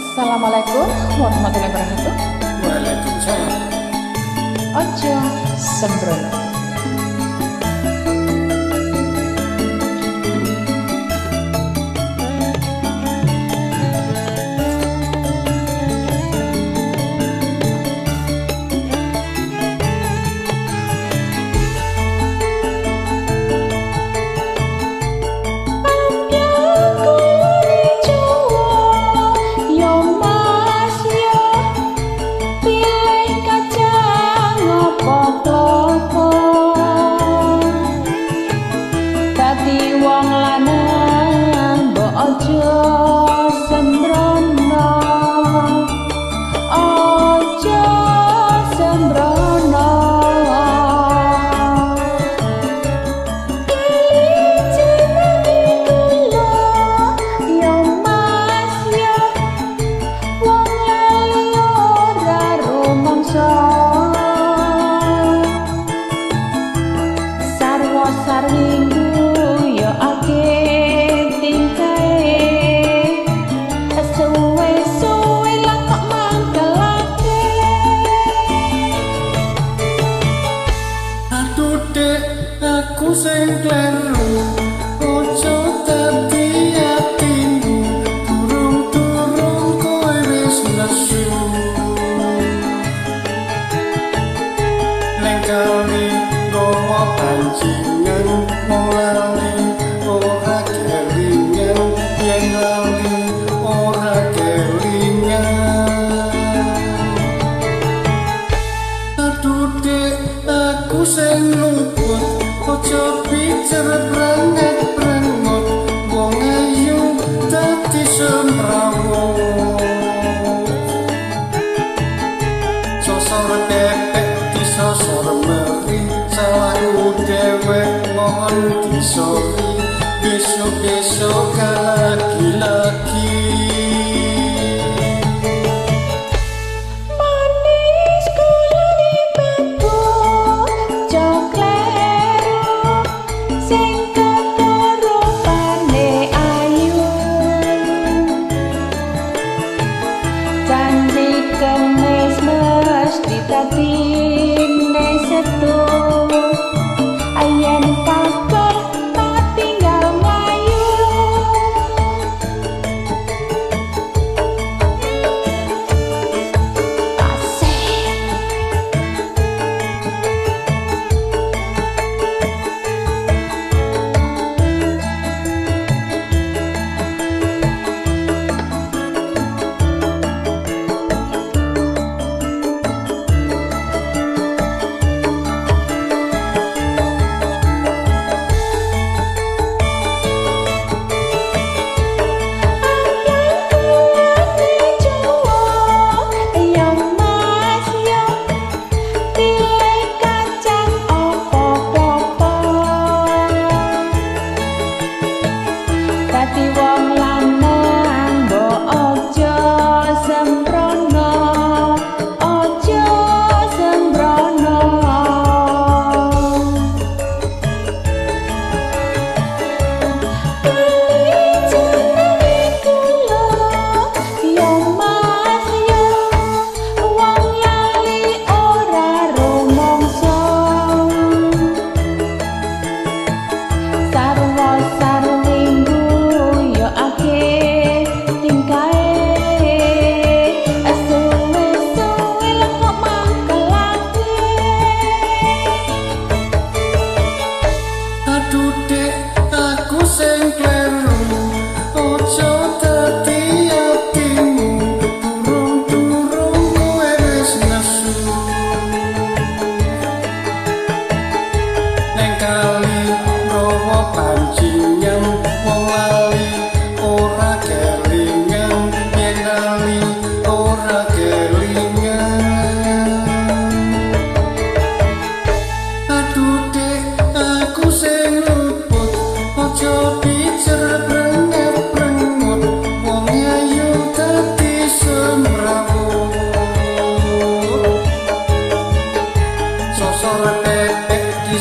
Assalamualaikum warahmatullahi wabarakatuh. Waalaikumsalam. Ojo sembrono. Aku sing kleru, ojo dadi atimu, durung-durung kowe wis nesu. Neng kali nggawa pancingan, wong lali ora kelingan, yen lali ora kelingan. Aduh dek, aku sing luput, ojo pijer prenget prengut, wong ayu dadi semrawut. Sosor bebek disosor meri, salahku dewek mohon disori, besok-besok lagi-lagi.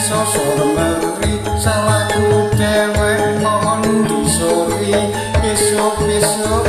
Sosor meri, salahku dewek mohon disori, besok-besok.